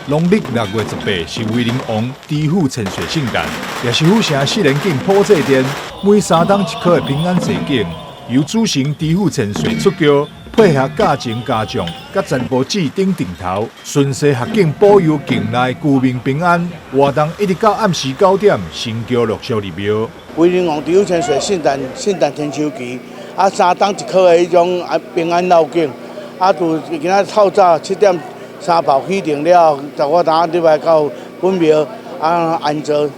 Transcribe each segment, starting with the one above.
農曆6月18是威靈王知府千歲聖誕，也是府城四連景普祭殿每3冬一考的平安祭景，由主神知府千歲出轎，配合駕前家將、佮陳婆子等陣頭，順勢合境保佑境內居民平安。活動一直到暗時9點，神轎陸續入廟。威靈王知府千歲聖誕聖誕天秋旗，啊3冬一考的彼種啊平安繞境，啊就今仔透早7點三炮起定了後，十外點入來到本廟啊安座，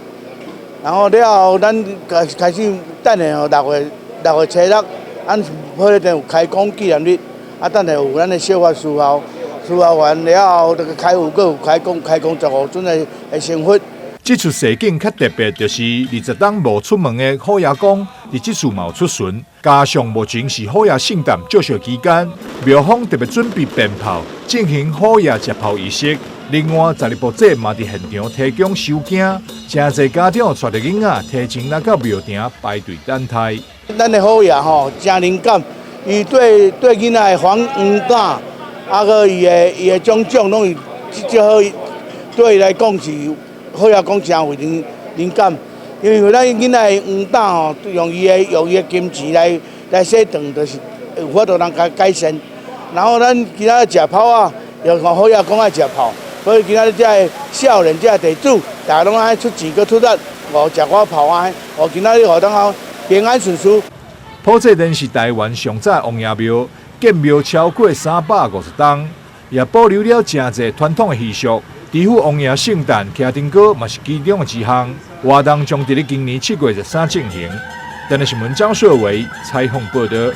然後了後咱開開始等下吼6月6月初6，咱普濟殿有開講紀念日。啊，等下有咱的小法司後，司後完了後，就開有閣有開講開講15尊的的成佛。這出踅景較特別，就是20冬無出門的虎爺公，佇這次嘛有出巡。加上目前是虎爺聖誕祝壽期間，廟方特別準備鞭炮進行虎爺接炮儀式。另外，十二步祭嘛佇現場提供收驚，誠濟家長帶著囡仔提前來到廟埕排隊等待。咱的虎爺吼，誠靈感。伊對對囡仔的防黃膽，啊，閣伊的伊的種種攏是至好，對伊來講是虎爺公誠為靈靈感，因為咱囡仔的黃膽吼，用伊的金錢來來洗腸，就是有法度通共改善。然後咱今仔食炮仔，又看虎爺公愛食炮，所以今仔日這个少年這个地主，大家攏愛出錢閣出力，哦，食寡炮仔，哦，今仔日予當平安順遂。普濟殿是台灣上早王爺廟，建廟超過350冬，也保留了誠濟傳統的習俗。知府王爺聖誕騎燈歌嘛是其中的一項。活動將佇咧今年7月13進行。電視新聞張碩偉採訪報導。